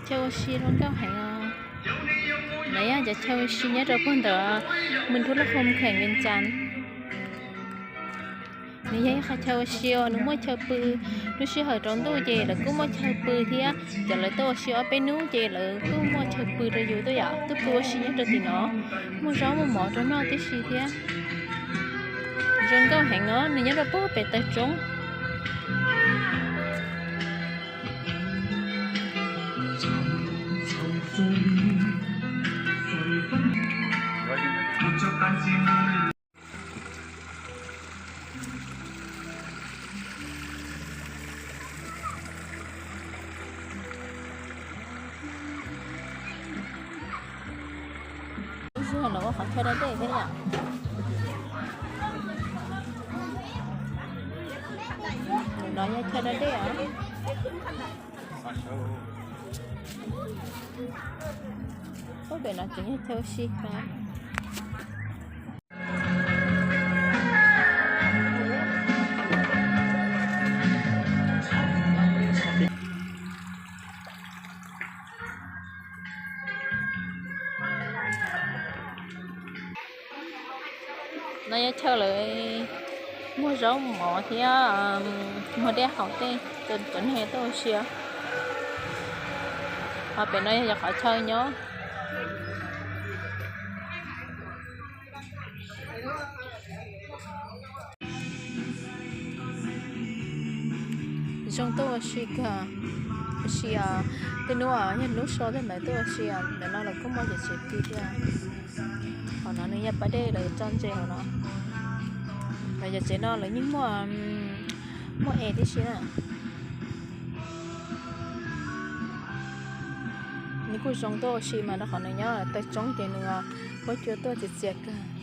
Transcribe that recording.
Chaw ua si zoo nkauj heev os. Lawv yog cov chaw ua si nyob rau puag ntawm Mường Thuôn, Lôk Hô, Kham Vias Cas. Nws yog ib qhov chaw ua si uas nws muaj chaw pw, lub sij hawm tsaus ntuj ces lawv kuj muaj chaw pw thiab. Cov lawv tuaj ua si ob peb hnub ces lawv kuj muaj chaw pw rau yus tuaj yom, tuaj pw ua si nyob rau tim no, muaj zaub muaj mov rau noj tib si thiab. Zoo nkauj heev os, nws nyob rau puag pem taw roob. Lub sij hawm no ua qhov chaw da dej thiab yom. No yog chaw da dej os. Ub, pem no tseem yog chaw ua si na. No yog chaw lawv muag zaub mov thiab muag dej haus tej rau cov neeg tuaj ua si. Ho pem no yog cov qhov chaw nyob. Zoo tuaj ua si kawg, ua si tej hnub yog hnub so tej ntawd tuaj ua si. Ntawm no lawv kuj muaj cov tsev pw thiab. Hauv no nws yog pas dej lawv tso ntses hauv no. Lawv cov tsev no lawv yeej muaj, muaj es tib si na. Nws kuj zoo tuaj ua si mas rau qhov nws nyob taw roob ces nws huab cua tuaj txias txias kawg.